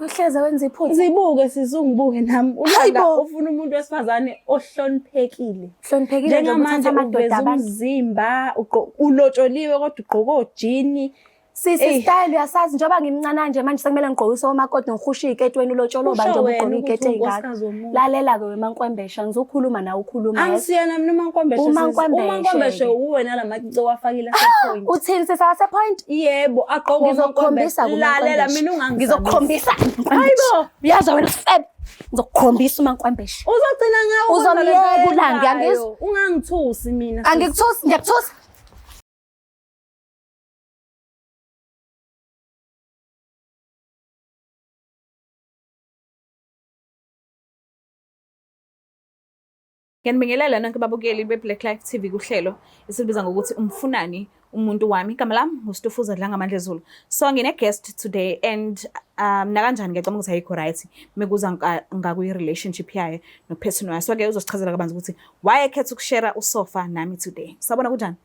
Uhleze wenza iphutha. Zibuke sisi ungibuke nami. Ulanga Hayibo. ufuna umuntu wesifazane ohloniphekile. Hloniphekile nje Njengamanje ukuthatha amadoda uveza abantu. umzimba, ulotsholiwe kodwa ugqoke ojini. Sisi Eyi. style uyasazi njengoba ngimncane nje manje sekumele ngigqokise omakoti ngihushe iy'keti wena ulotsholo Usho ba njengoba wena ugqoke ukuthi iy'keti ey'ngaka. unkosikazi womuntu. Lalela-ke wemankwembesha ngizokhuluma nawe ukhuluma. yes? Angisiyena mina uMankombeshe. sisi. UMankwembeshe. UMankombeshe uwena lamacici owafakile asepoint. Uthini sisi asepoint? Yebo, agqoke Ngizokukhombisa Lalela mina ungangisabisi. Ngizokukhombisa. Hayibo. Uyazwa wena sifebe. Ngizokukhombisa uMankwembeshe. Uzogcina ngawe ukwenza lento Uzomyeka uLanga, oyenzayo. uyangizwa? Ungangithusi mina. sisi. Angikuthusi, ngiyakuthusa. Ngiyanibingelela nonke babukeli be-Black Life TV kuhlelo esilubiza ngokuthi umfunani umuntu wami. Igama lami nguStufuza Dlangamandla Zulu. So ngine-guest today and nakanjani ngiyacabanga ukuthi ayikho right mekuza ngakwi-relationship yayo no-person wayo. So-ke uzosichazela kabanzi ukuthi why ekhetha ukushare usofa nami today. Sabona kunjani?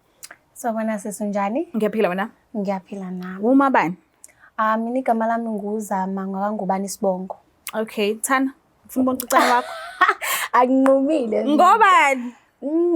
Sawubona sisi unjani? Ngiyaphila wena? Ngiyaphila nami. Uma bani? Ah mina igama lami nguZama ngakangubani isibongo. Okay, Thana, ufuna ukubona ucane wakho? Akunqumile. Ngobani?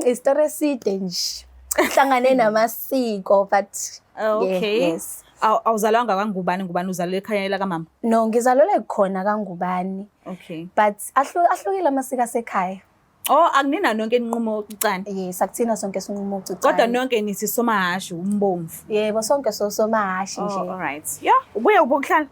Isitori eside nje. Hlangane namasiko but Okay. yeah, yes. Awuzalwanga kangubani ngubani uzalelwe ekhaya lakamama? No, ngizalelwe khona kangubani. Okay. But ahlukile amasiko asekhaya. Oh, akunina nonke inqumo ucane. Yes, akuthina sonke sinqumo ucucane. Kodwa nonke nithi somahashi umbomvu. Yebo, sonke sosomahashi nje. Oh, all right. Yeah, ubuye ubokuhlala.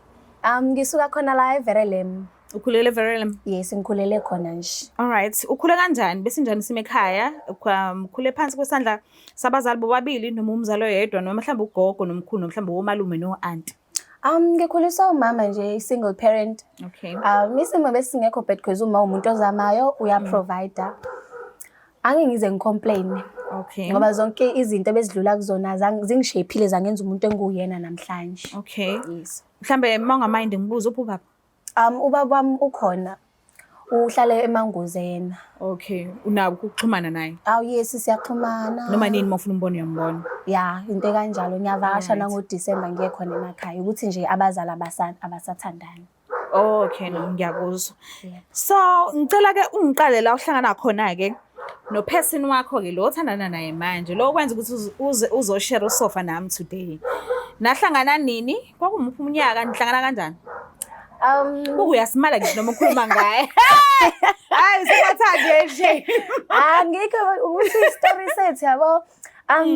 Ngisuka khona la eVerelem. Ukhulele eVerelem? Yes, ngikhulele khona nje. All right. Ukhule kanjani? Besinjani isimo ekhaya? Ukhule phansi kwesandla sabazali bobabili noma umzali oyedwa noma mhlawumbe ugogo nomkhulu noma mhlawumbe omalume no-auntie? Ngikhuliswa umama nje, single parent. Okay. Isimo besingekho bad because uma umuntu ozamayo uyaprovide. Angeke ngize ngicomplain. Okay. Ngoba zonke izinto ebezidlula kuzona zingishapeile zangenza umuntu enguyena namhlanje. Okay. Yes. Mhlambe mawungamind ngibuze uphi ubaba? Ubaba wami ukhona. Uhlale eManguze yena. Okay, unako ukuxhumana naye? Aw yes, siyaxhumana. Noma nini mawufuna umbona uyambona? Yeah, into kanjalo. Ngiyavakasha Alright. nango December ngiye khona emakhaya ukuthi nje abazali abasathandani. Okay, no ngiyakuzwa. Yeah. So, ngicela ke ungiqale la uhlangana khona ke no person wakho ke lo othandana naye manje lo okwenza ukuthi uze uzoshare usofa nami today. Nahlangana nini? Kwakumuphi umnyaka? Nihlangana kanjani? Buku uyasimala ngisho noma ukhuluma ngaye. Hayi singathande nje. Angikho ukuthi story sethu yabo.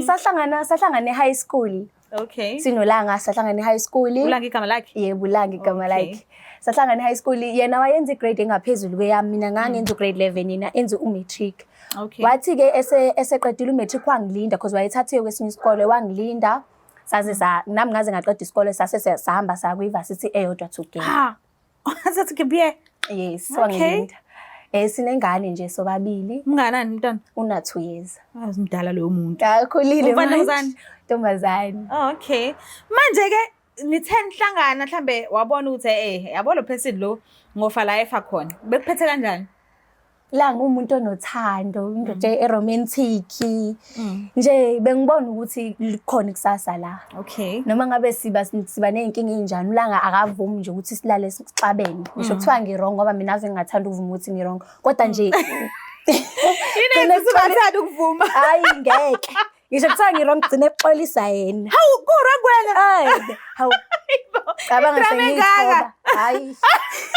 Sahlangana e-high school. Okay. Sinolanga sahlangana e-high school. Ulanga igama lakhe? Yebo, Ulanga igama Okay. lakhe. Sahlangana e-high school, yena wayenza igrade engaphezulu kweyami, mina ngangenza ugrade 11, yena enza umatric. Okay. Wathi-ke eseqedile umatric wangilinda because wayethathiwe kwesinye isikole, wangilinda. Saze sa nami ngaze ngaqeda isikole sase sahamba saya kwi-varsity eyodwa together. Ha. Sathi kibiye. Yes, Okay. wangilinda. Sinengane nje sobabili. Umnganani umntwana? Una 2 years. Mdala loyo muntu. Akhulile Umfana manje. ntombazane? Ntombazane. Oh, okay. Manje ke nithe nihlangana mhlambe wabona ukuthi yabo lo person lo ngofa la efa khona. Bekuphethe kanjani? La ngumuntu onothando, indoda eromantic. Nje bengibona ukuthi likhona ikusasa la. Okay. Noma ngabe siba nezinkinga ezinjani, uLanga akavumi nje ukuthi silale sixabene. Ngisho kuthiwa ngi-wrong ngoba mina ave ngingathanda ukuvuma ukuthi ngi-wrong. Kodwa nje Yini esingathanda ukuvuma? Hayi ngeke. Ngisho kuthiwa ngi-wrong gcine exolisa yena. Hawu, ku-wrong wena? Hayi, hawu. Cabanga Idrama engaka. sengiyithoba. Hayi,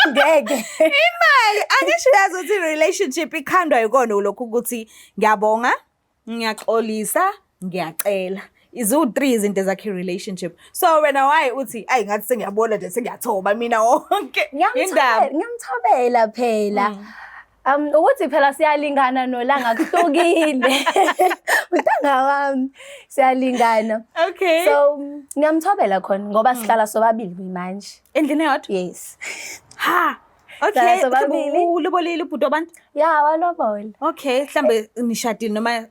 ngeke. Imali, angisho uyazi ukuthi relationship ikhandwa yikona lokhu ukuthi ngiyabonga, ngiyaxolisa, ngiyacela. Izu-3 izinto ezakhe relationship. So wena why uthi ayi ngathi sengiyabona nje sengiyathoba mina wonke. Indaba. Ngiyamthobela phela. Ukuthi phela siyalingana noLanga kuhlukile. Untanga wami siyalingana. Okay. So ngiyamthobela khona ngoba sihlala sobabili manje. Endlini eyodwa? Yes. Ha. Okay. Sihlala sobabili. Ulobolile ubhuti wabantu? Ya, walobola. Okay, mhlambe nishadile noma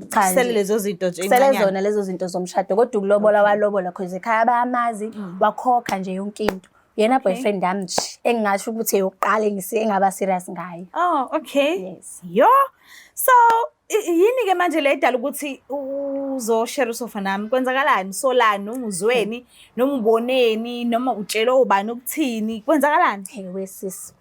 Cha nje. sele lezo zinto nje Sele encanyana? zona lezo zinto zomshado kodwa ukulobola walobola because ekhaya bayamazi, wakhokha nje yonke into. Yena boyfriend yami nje engingasho ukuthi eyokuqala engaba serious ngayo. Oh, okay. Yes. Yo. So Yini ke manje le edala ukuthi uzoshare usofa nami? Kwenzakalani? Solani noma uzweni noma uboneni noma utshelwe ubani ukuthini? Kwenzakalani? Hey wesisi.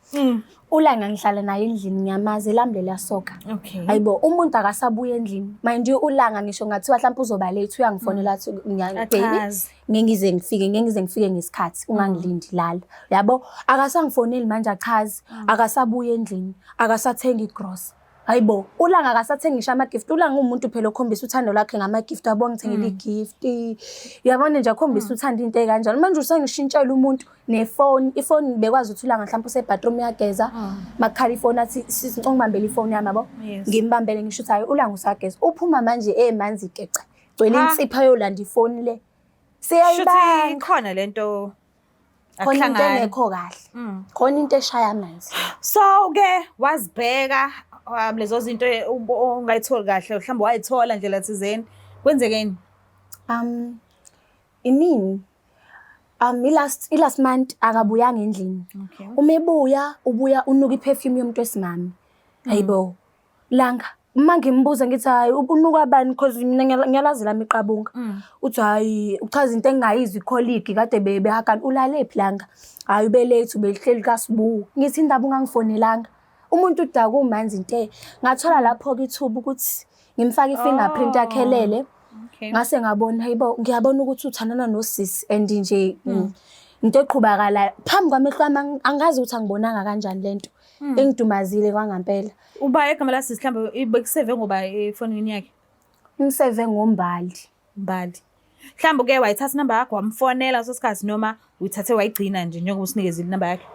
Ulanga ngihlala naye endlini ngiyamazi elami leliya soka. Okay. Hayibo umuntu akasabuya endlini. Mind you ulanga ngisho ngathiwa mhlawumbe uzoba late uyangifonela athi baby Achaze. ngeke ngize ngifike ngeke ngize ngifike ngesikhathi ungangilindi lala. Yabo akasangifoneli manje achaze akasabuya endlini akasathengi igrosa. Hayibo ulanga akasathengi ngisho ama-gift ulanga uwumuntu phela okhombisa uthando lwakhe ngama-gift yabo ngithengele i-gift. Uyabona nje akhombisa uthando into ey'kanjalo. Manje usengishintshela umuntu nefoni ifoni bekwazi ukuthi ulanga mhlawumbe use-bathroom uyageza makukhala ifoni athi sisi ngicela ungibambele ifoni yami yabo. Yes. Ngimbambele ngisho ukuthi hayi ulanga usageza. Uphuma manje emanzi gece. Gcwele Ha. insipha yolanda ifoni le. Shuthi Siyayibanga. ikhona lento Khona into akuhlangani. engekho kahle. Khona into eshaya amanzi. So ke wazibheka lezo zinto ongayitholi kahle mhlawumbe wayithola ndlela thizeni. Kwenzekeni? Inini? I-last month akabuyanga endlini. Okay. Uma ebuya ubuya unuka i-perfume yomuntu wesimame. Hayibo. Langa uma ngimbuza ngithi hayi unuka bani because mina ngiyalazi lami iqabunga. Uthi hayi uchaza into engingayizwa i-colleague kade behagana ulalephi langa. Hayi ube late ubehleli kaSibu. Ngithi indaba ungangifonelanga. Umuntu udaka umanzi nte. Ngathola lapho ke ithuba ukuthi ngimfake i-fingerprint yakhe elele. Okay. Ngase ngabona hayibo ngiyabona ukuthi uthandana nosisi and nje into eqhubakala phambi kwamehlo ami angazi ukuthi angibonanga kanjani lento. Engidumazile kwangampela. Uba igama lasisi mhlawumbe bekuseve ngoba efonini yakhe Ngiseve ngombali. Mbali. Mhlawumbe ke wayithatha inamba yakho wamfonela leso sikhathi noma uyithathe wayigcina nje njengoba usinikezile inamba yakhe.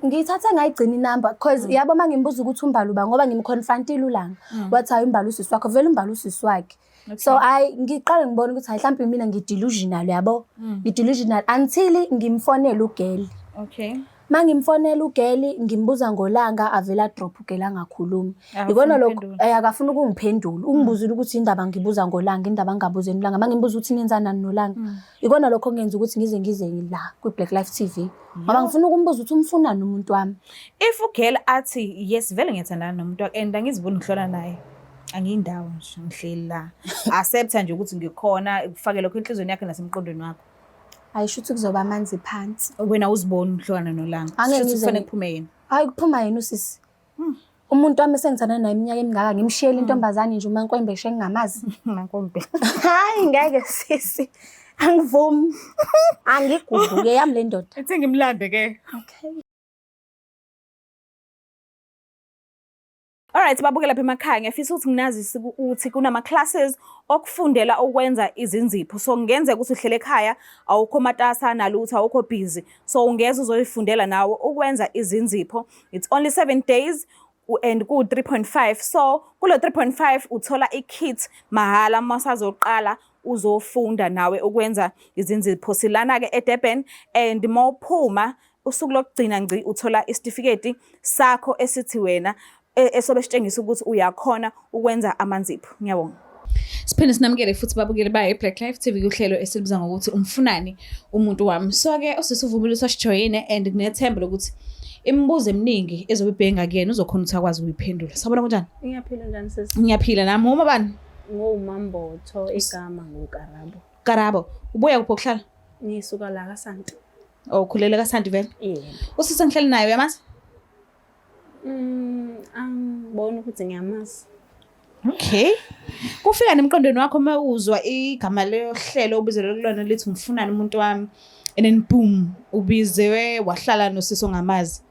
Ngiyithathe ngayigcina inamba because yabo uma ngimbuza ukuthi umbali uba ngoba ngimconfrontile ulanga. Wathi hayi umbali usisi wakho vele umbali usisi wakhe. So hayi ngiqale ngibona ukuthi hayi mhlawumbe mina ngi-delusional yabo. Ngi-delusional until ngimfonele ugeli. Okay. Uma ngimfonela ugeli ngimbuza ngolanga avela drop ugeli angakhulumi. Akafuni Ikona lokho ukuphendula. akafuni ukungiphendula. Ungibuzile ukuthi indaba ngibuza ngolanga indaba ngingabuzeni ulanga. Uma ngimbuza ukuthi nenzanani nolanga. Ikona lokho okungenza ukuthi ngize ngize la kwi-Black Life TV. Ngoba ngifuna ukumbuza ukuthi umfunani umuntu wami. If ugirl athi yes vele ngiyathandana nomuntu wakhe and angiziboni ngihlola naye. Angiyindawo nje ngihleli la. Accepta nje ukuthi ngikhona ufake lokho enhlizweni yakhe nasemqondweni wakho. Hayi shuthi kuzoba amanzi phansi. Wena uziboni uhlukana nolanga. Angeke Shuthi ngize kufanele kuphume yena. Hayi kuphuma yena usisi. Umuntu wami esengithandana naye iminyaka emingaka ngimshiyele intombazane nje umankwembe engingamazi. Nankombe. Hayi ngeke sisi. Angivumi. Angiguduke yami le ndoda. Ithi ngimlande ke. Okay. Alright, babuke lapha emakhaya ngiyafisa ukuthi nginazise ukuthi kunama classes okufundela ukwenza izinzipho. So kungenzeka ukuthi uhlele ekhaya awukho matasa nalutho awukho busy. So ungeza uzoyifundela nawe ukwenza izinzipho. It's only 7 days and ku 3.5. So kulo 3.5 uthola i-kit mahala masazoqala uzofunda nawe ukwenza izinzipho. Silana ke eDurban and mawuphuma usuku lokugcina ngci uthola isitifiketi sakho esithi wena esobe sitshengisa ukuthi uyakhona ukwenza amanzipho. Ngiyabonga. Siphinde sinamukele futhi babukeli bayo iBlack Life TV kuhlelo esilibiza ngokuthi umfunani umuntu wami. So ke usisi uvumile ukuthi asijoyine and nginethemba lokuthi imibuzo eminingi ezobe ibheka kuyena uzokhona ukuthi akwazi ukuyiphendula. Sawubona kunjani? Ngiyaphila njani sisi? Ngiyaphila nami. Uma bani? NguMambotho igama nguKarabo. Karabo. Ubuya kuphi okuhlala? Ngisuka la kaSanti. Oh, ukhulele kaSanti vele. Yebo. Usisi engihleli naye uyamazi? Angiboni ukuthi ngiyamazi. Okay. Kufika nemqondweni wakho uma uzwa igama leyohlelo obizelwe kulona lithi ngifunani umuntu wami and then boom ubizewe wahlala nosisi ongamazi.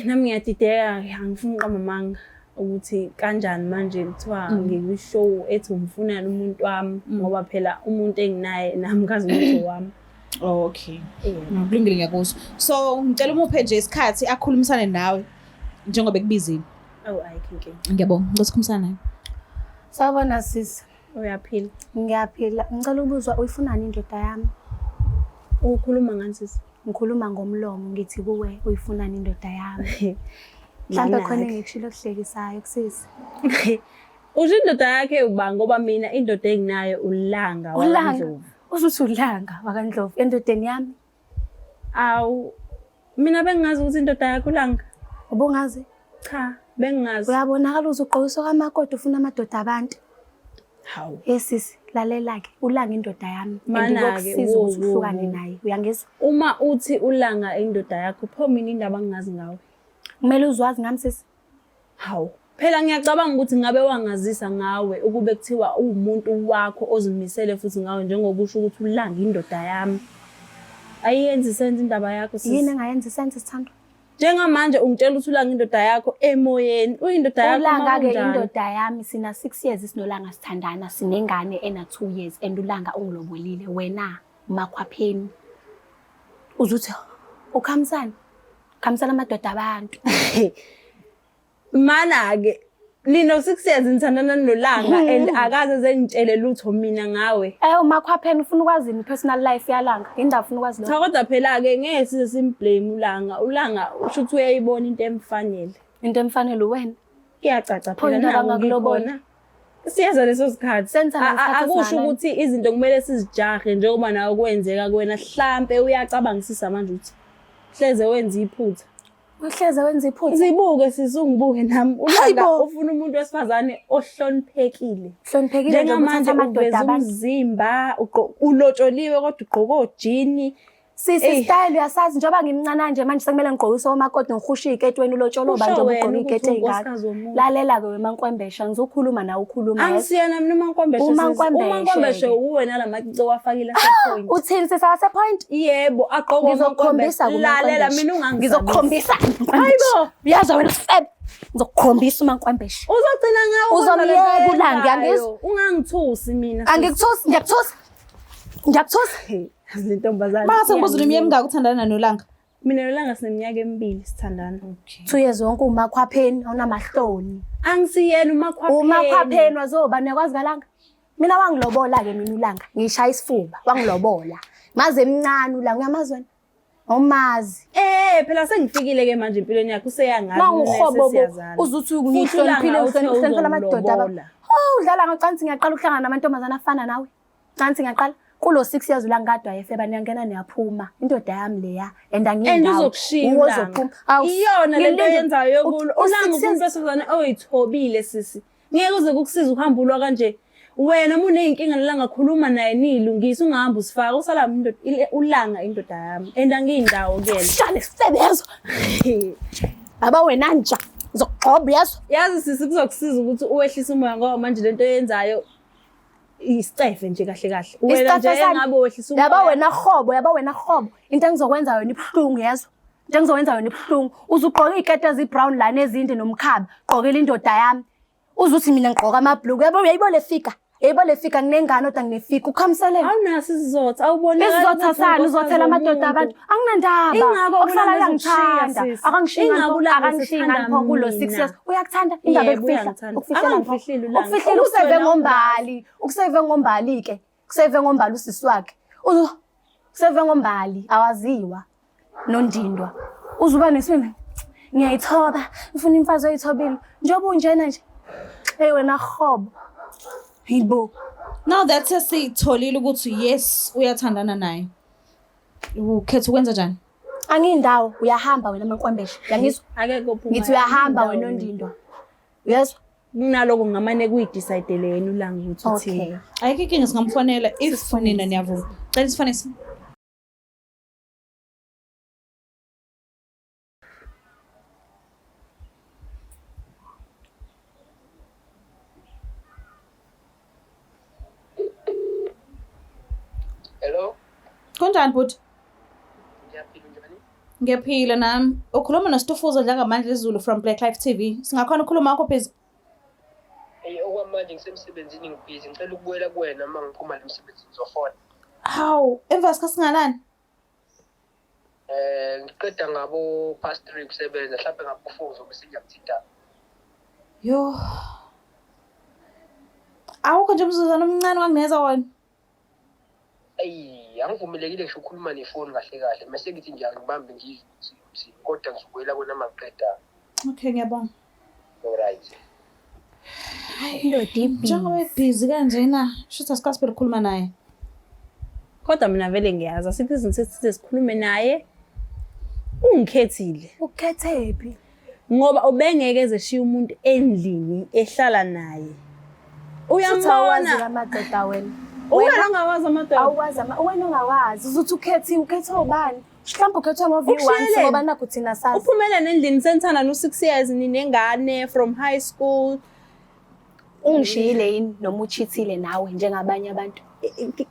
Nami ngiyadideka angifuni uqamba amanga ukuthi kanjani manje kuthiwa ngikwi-show ethi umfunani umuntu wami ngoba phela umuntu enginaye nami kazi ukuthi wami. Okay. Yebo. Kulungile ngiyakuzwa. So ngicela umuphe nje isikhathi akhulumisane nawe njengoba ekubizile. Oh, ayikho inkinga. Ngiyabonga. Ngicela ukukhulumisana naye. Sawubona sisi. Uyaphila. Ngiyaphila. Ngicela ukubuzwa uyifunani indoda yami? Ukhuluma ngani sisi? Ngikhuluma ngomlomo ngithi kuwe uyifunani indoda yami. Mhlawumbe khona engikushilo okuhlekisayo kusisi. Usho indoda yakhe uba ngoba mina indoda enginayo uLanga Ulanga. wakwaNdlovu. Uzuthi uLanga wakaNdlovu endodeni yami. Awu mina bengingazi ukuthi indoda yakhe uLanga. Ubungazi? Cha, Bengingazi. Uyabonakala uzugqokiswa kamakoti ufuna amadoda abantu. Hawu. Hey sisi, lalela-ke, uLanga indoda yami. And Mana-ke, ngizokusiza wo, ukuthi wo, uhlukane wo. naye. Uyangizwa? Uma uthi uLanga indoda yakho, pho mina indaba ngingazi ngawe. Kumele uzwazi ngami sisi. Hawu. Phela ngiyacabanga ukuthi ngabe wangazisa ngawe ukube kuthiwa uwumuntu wakho ozimisele futhi ngawe njengokusho ukuthi uLanga indoda yami. Ayiyenzi sense indaba yakho sisi. Yini engayenza isense sithandwa? Njengamanje ungitshela ukuthi uLanga indoda yakho emoyeni. Uyindoda yakho uma Ulanga-ke kunjani? indoda yami sina 6 years sinolanga sithandana sinengane ena 2 years and uLanga ungilobolile wena makhwapheni. Uzuthi ukhamisana. Khamisana amadoda abantu. Mana-ke nino 6 years nithandana noLanga and akaze zengitshele lutho mina ngawe. Eh umakhwapheni ufuna ukwazi personal life yaLanga. Indaba ufuna ukwazi lokho. Cha kodwa phela-ke ngeke size simblame uLanga. Ulanga usho ukuthi uyayibona into emfanele. Into emfanele uwena. Kuyacaca Pho phela indaba naku angakuloboli? ngikhona. Siyeza leso sikhathi. Senza ngesikhathi Akusho esingakanani? ukuthi izinto kumele sizijahe njengoba nawe kwenzeka kuwena. Hlampe uyacabangisisa manje ukuthi hleze wenza iphutha. Uhleze wenza iphutha. Zibuke sisi ungibuke nami. Ulanga Hayibo. ufuna umuntu wesifazane ohloniphekile. Hloniphekile nje Njengamanje ukuthatha amadoda uveza abantu. umzimba, ulotsholiwe kodwa ugqoke ojini. Sisi Eyi. style uyasazi njengoba ngimncane nje manje sekumele ngigqokise omakoti ngihushe iketi wena ulotsholo Usho ba njengoba wena ugqoke ukuthi iketi ey'ngaka. unkosikazi womuntu. Lalela-ke wemaNkwembesha ngizokhuluma nawe ukhuluma. yazi. Angisiyena mina uMaNkwembeshe. sisi. UMaNkwembeshe-ke. UMaNkwembeshe uwe nalamacici owafakile asepoint. Uthini sisi asepoint? Yebo, agqoke Ngizokukhombisa uMaNkwembeshe. Lalela mina ungangisabisi. Ngizokukhombisa. Hayibo. Uyazwa wena sifebe. Ngizokukhombisa uMaNkwembeshe. Uzogcina ngawe ukwenza lento Uzomyeka uLanga, oyenzayo. uyangizwa? Ungangithusi mina. sisi. Angikuthusi, ngiyakuthusa. Ngiyakuthusa. Hey, yazi le ntombazane. Mangase ngibuze neminyaka emingaki uthandana noLanga? Mina noLanga sineminyaka emibili sithandana. 2 years wonke umakhwapheni awunamahloni. Angisiyena umakhwapheni. Umakhwapheni wazoba niyakwazi kalanga. Mina wangilobola-ke mina uLanga. Ngishaya isifuba, wangilobola. Maze emncane uLanga, uyamazi wena? Awumazi. Eh, phela sengifikile ke manje empilweni yakho useyangazi. Mawuhobo uzuthi ngihloniphile uhloniphela amadoda aba. Oh, udlala ngocansi ngiyaqala ukuhlangana namantombazane afana nawe. Cansi ngiyaqala kulo 6 years uLanga kade wayefeba niyangena niyaphuma. Indoda yami leya and And angiyindawo. uzokushiya uLanga. Iyona lento oyenzayo yokulwa. Ulanga umuntu wesifazane oyithobile sisi. Ngeke uze kukusiza ukuhamba ulwa kanje. Wena uma uney'nkinga noLanga khuluma naye niyilungise ungahambi usifaka usala uLanga indoda yami and angiyindawo kuyena. Shale sifebe yazo. Aba wena nja ngizokugxoba yazo. Yazi sisi kuzokusiza ukuthi uwehlise umoya ngoba manje lento oyenzayo isicefe nje kahle kahle. Wena nje Isicefe sami. engabe wehlisa umoya. Yaba wena hobo, yaba wena hobo. Into engizokwenza yona ibuhlungu yezwa. Into engizokwenza yona ibuhlungu. Uzugqoka iy'keti ezi-brown lana ezinde nomkhaba. Gqokela indoda yami. Uzuthi mina ngigqoka amabhuluku. Yabo uyayibona le fika. Uyayibona le fika nginengane kodwa nginefika. Ukhamiselele. Awunaso isizotha, awubonakali Isizotha ukuthi sani unkosikazi uzothela amadoda womuntu. abantu. Anginandaba. Ingakho Okusala uLanga ezokushiya, uyangithanda. sisi. Akangishiyi Ingakho ngani pho, uLanga akangishiyi ngani esethanda pho kulo 6 mina. years. Uyakuthanda indaba Yebo, ekufihla. uyangithanda. Ukufihlela pho. Akangifihlile uLanga. Ukufihlile Ukuthi useve wena ngombali. Ukuseve ngombali ke. Kuseve ngombali usisi wakhe. Useve ngombali awaziwa. Nondindwa. Uzuba nesibindi. Ngiyayithoba. Ngifuna imfazi oyithobile. Njengoba unjena nje. Hey wena hobo. Yibo. Now that sesitholile ukuthi yes uyathandana naye. Ukhetha ukwenza njani? Angiyindawo uyahamba wena Mankwembeshe. Uyangizwa? Akekho ophuma. Ngithi uyahamba Indawo wena mina. Nondindwa. Uyezwa? Kunaloko ngamane kuyidecide yena uLanga ukuthi uthini. Okay. Ayikho inkinga singamfonela if nina niyavuma. Cela sifonise. Hello, Kunjani bhuti? ngiyaphila njani? Ngiyaphila nami. Ukhuluma noStufuza Dlangamandla Zulu from Black Life TV. Singakhona ukukhuluma wakho busy? Hey, okwamanje ngisemsebenzini ngibhizi, ngicela ukubuyela kuwena uma ngiphuma la emsebenzini ngizofona. Hawu, emva sikhathi singanani? Ngiqeda ngabo past 3 kusebenza, mhlawumbe ngabo 4 ngizobe sengiyakuthinta. Yo. Awukho nje umzuzwana omncane wangineza wona. Eyi, angivumelekile ngisho ukukhuluma nefoni kahle kahle. Mase ngithi nje angibambe ngizwe ukuthi uthini, kodwa ngizobuyela kuwena uma ngiqeda. Okay, ngiyabonga. Alright. Indoda ibhizi. Njengoba ebhizi kanjena, shuthi asikwazi phela ukukhuluma naye. Kodwa mina vele ngiyazi asikho izinto esithe sikhulume naye. Ungikhethile. Ukhethephi? Ngoba ubengeke eze eshiye umuntu endlini ehlala naye. Futhi awazi Uyambona. amadoda wena. Wena ongawazi amadoda. Awuwazi ama wena ongawazi uzuthi ukhethiwe ukhethwe ubani? Mhlawumbe ukhethwe ngo V1 Ukushiyeleni. ngoba nakhu thina sazi. Uphumele nendlini senithanda no-6 years ninengane from high school. Ungishiyile yini noma uchithile nawe njengabanye abantu?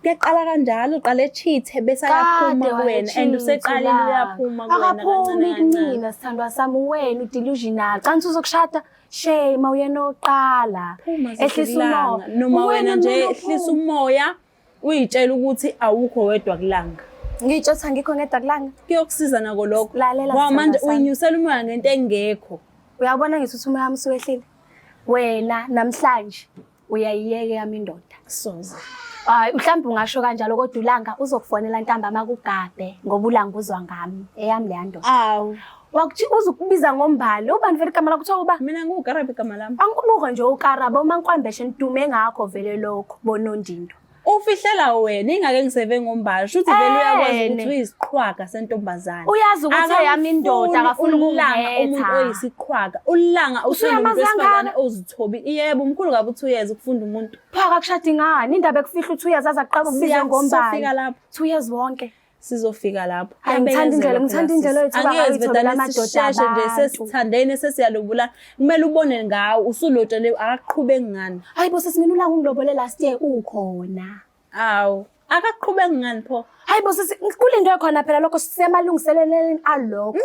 Kuyaqala kanjalo, uqale echithe bese ayaphuma Kade kuwena and wayechitha useqalile la. uyaphuma kuwena Akaphumi kancane kancane. kumina sithandwa sami wena udelusional. Kanti uzokushada shame uyena oqala. Phuma Ehlisa sekulanga. umoya. Noma wena nje kumele ehlisa uphume. umoya uyitshela ukuthi awukho wedwa kulanga. Ngiyitsho ukuthi angikho ngedwa kulanga. Kuyokusiza nako lokho. Lalela Ngoba sithandwa manje sami. uyinyusela umoya ngento engekho. Uyabona ngithi uthi umoya wami usuwehlile. Wena namhlanje uyayiyeka yami indoda. Soze. Hayi mhlawumbe ungasho kanjalo kodwa ulanga uzokufonela ntambama kugabhe ngoba ulanga uzwa ngami eyami leya ndoda. Awu. Wakuthi uzokubiza ngombali ubani vele igama lakho kuthiwa uba? Mina ngiwukaraba igama lami. Angikubuka nje ukaraba umankwambeshe nidume ngakho vele lokho bonondindo. Ufihlela wena ingake ngiseve ngombali. Shuthi vele uyakwazi Ene. ukuthi uyisiqhwaga sentombazane. Uyazi ukuthi eyami indoda akafuni Ulanga umuntu ukungihetha. oyisiqhwaga. Ulanga usumuntu Usuyamazi wesifazane kangaka? ozithobi. Yebo, umkhulu kabi uthi uyeza ukufunda umuntu. Pho akakushadi ngani indaba ekufihla uthi uyazi aze aqale ukubiza ngombali. Siyafika lapho. 2 years wonke. Sizofika lapho. Hayi, ngithanda indlela- ngithanda indlela oyithoba ngayo Angeke uyithobela vedane amadoda sisheshe nje abantu. sesithandene sesiyalobula. Kumele ubone ngawe usulotshele akaqhube ngani. Hayi bo sisi mina ulanga ungilobole last year ukhona. Awu, akaqhube ngani pho? Hayi bo sisi kulindwe khona phela lokho sisemalungiseleleni alokho.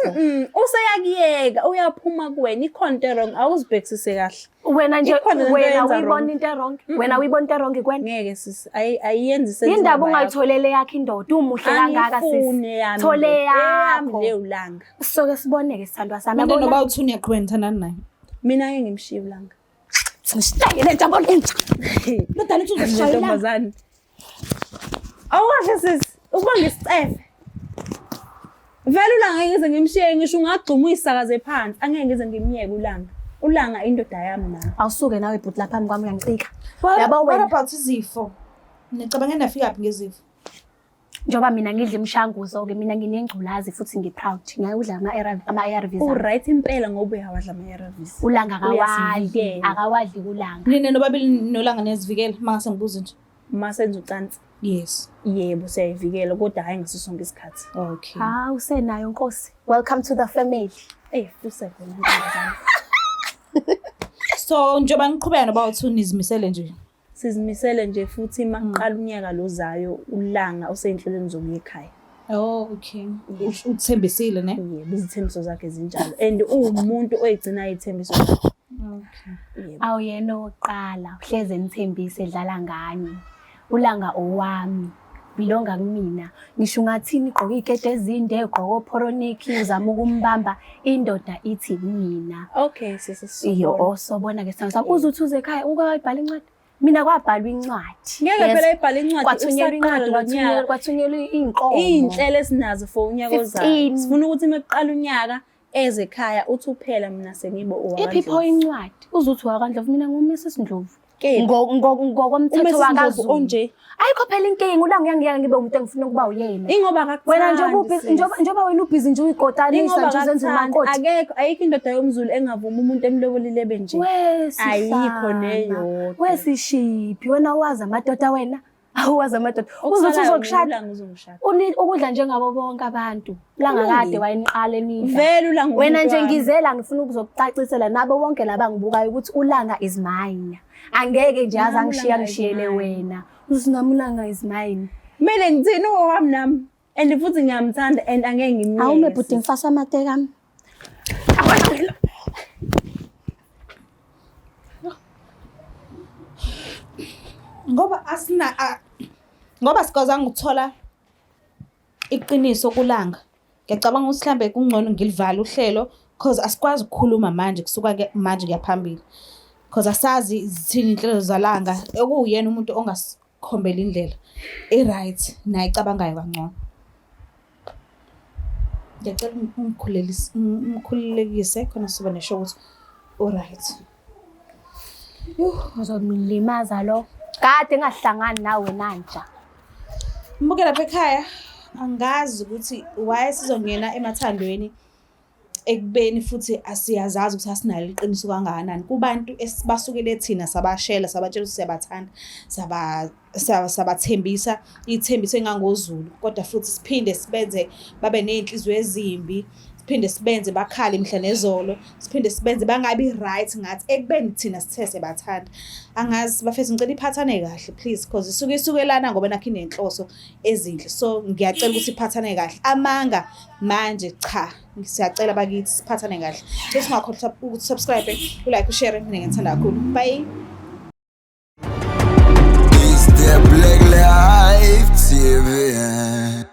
Useyakuyeka uyaphuma kuwena ikhona into wrong awuzibhekisise kahle. Wena nje Ikhona lento wena oyenza uyibona wrong. into wrong. Wena uyibona into wrong kwena. Ngeke sisi ayiyenzi sense. Indaba ungayitholele yakho indoda umuhle kangaka Angifuni sisi. eyami. Thole Eyami yakho. leyo langa. Soke siboneke sithandwa sami. Manje Yabona? noba uthi uyaqhubeka nithandana naye. Mina ngeke ngimshiye ulanga. Ngishaye le ntambo entsha. Lodala uthi uzoshaya ilanga. Ntombazane. Awukahle sisi, ukuba ngisicefe. Vele ulanga ngeke ngize ngimshiye ngisho ungagxuma uyisakaze phansi, angeke ngize ngimyeke ulanga. Ulanga indoda yami nami. Awusuke nawe bhuti lapha phambi kwami uyangicika. What, Yabo what wena about izifo? Nicabange nafika phi ngezifo? njengoba mina ngidla imishanguzo ke mina nginengculazi futhi ngi-proud. Ngiyawudla ama-ARVs. ami. U-right impela ngoba uyawadla ama-ARVs. Ulanga akawadli, Uyasivikela. akawadli kulanga. Nina nobabili nolanga niyazivikela mangase ngibuze nje. Uma senza ucansi, Yes. yebo siyayivikela kodwa hhayi ngaso sonke isikhathi. Okay. Hawu usenayo nkosi. Welcome to the family. Eyi fuse wena ntombazane. So njengoba niqhubeka noba uthi nizimisele nje. Sizimisele nje futhi uma kuqala unyaka lozayo ulanga usey'nhlelweni zokuya ekhaya. Oh, okay. Uthembisile ne? Yebo, izithembiso zakhe zinjalo and uwumuntu oyigcinayo iy'thembiso zakhe. Okay. Yebo. Awuyena owokuqala uhleze nithembise edlala ngani. Ulanga owami. Bilonga kumina. Ngisho ungathini igqoke iy'keti ezinde, ugqoke ophoroniki, uzama ukumbamba, indoda ithi mina. Okay sisi Iyo sizobona. osobona ke sithandwa sami. Uze uthi uze ekhaya uke wayibhala incwadi. Mina kwabhalwa incwadi. Ngeke Yes. phela ibhale incwadi Kwathunyelwa usaqala incwadi, lo nyaka. kwathunyelwa iy'nkomo. Iy'nhlelo esinazo for unyaka ozayo. 15. Sifuna ukuthi uma kuqala unyaka eze ekhaya uthi uphela mina sengibe Iphi pho owakwaNdlovu. incwadi? Uze uthi wakwaNdlovu mina nguMrs Ndlovu. Kephi? Ngokomthetho uMrs Ndlovu wakaZulu. onje. Ayikho phela inkinga ulanga uyangiyeka ngibe umuntu engifuna ukuba uyena. Ingoba akakuthandi Wena njengoba ubhizi sis. njengoba wena ubhizi nje uyikotanisa Ingoba nje uzenza akakuthandi. umakoti. Akekho ayikho indoda yomZulu engavumi umuntu emlobolile ebe nje. Ayikho neyodwa. Wesishiphi wena wazi amadoda wena. Awazi amadoda. Uzothi Okusalayo uzokushada. ulanga uzongishada. Ukudla njengabo bonke abantu. Ulanga kade Kulungile. wayeniqala enidla. Vele ulanga Wena umuntu nje wami. ngizela ngifuna ukuzokucacisela nabo bonke laba ngibukayo ukuthi ulanga is mine. Angeke nje aze Nami angishiya ulanga is ngishiyele mine. wena. Uthi nami ulanga is mine. Kumele ngithini owami nami. And futhi ngiyamthanda and angeke ngimyeke. Awume bhuti sis. ngifasa amateki ami. Ngoba asina ngoba sikwazanga ukuthola iqiniso kulanga. Ngiyacabanga ukuthi mhlambe kungcono ngilivale uhlelo because asikwazi ukukhuluma manje kusuka ke manje kuya phambili. Because asazi zithini inhlelo zalanga okuwuyena umuntu ongasikhombela indlela e-right naye ecabangayo kangcono. Ngiyacela ungikhululekise khona sizoba nesho ukuthi u-right. Uzomlimaza lo. Kade engahlangani nawe nanja. Mbuke lapha ekhaya angazi ukuthi why sizongena emathandweni. Ekubeni futhi asiyazazi ukuthi asinalo iqiniso kangakanani kubantu esibasukele thina, sabashela, sabatshela ukuthi siyabathanda, sabathembisa ithembiso engangozulu, kodwa futhi siphinde sibenze babe ney'nhliziyo ezimbi, siphinde sibenze bakhale mihla nezolo, siphinde sibenze bangabi right ngathi ekubeni thina sithe siyabathanda. Angazi bafethu, ngicela iphathane kahle please, cause isuke isukelana ngoba nakho inenhloso ezinhle. So ngiyacela ukuthi iphathane kahle. Amanga manje cha, siyacela bakithi siphathane kahle. Cela ungakhohlwa ukuthi subscribe, ulike, ushare. Mina ngiyithanda kakhulu. Bye. It's the Black Life TV.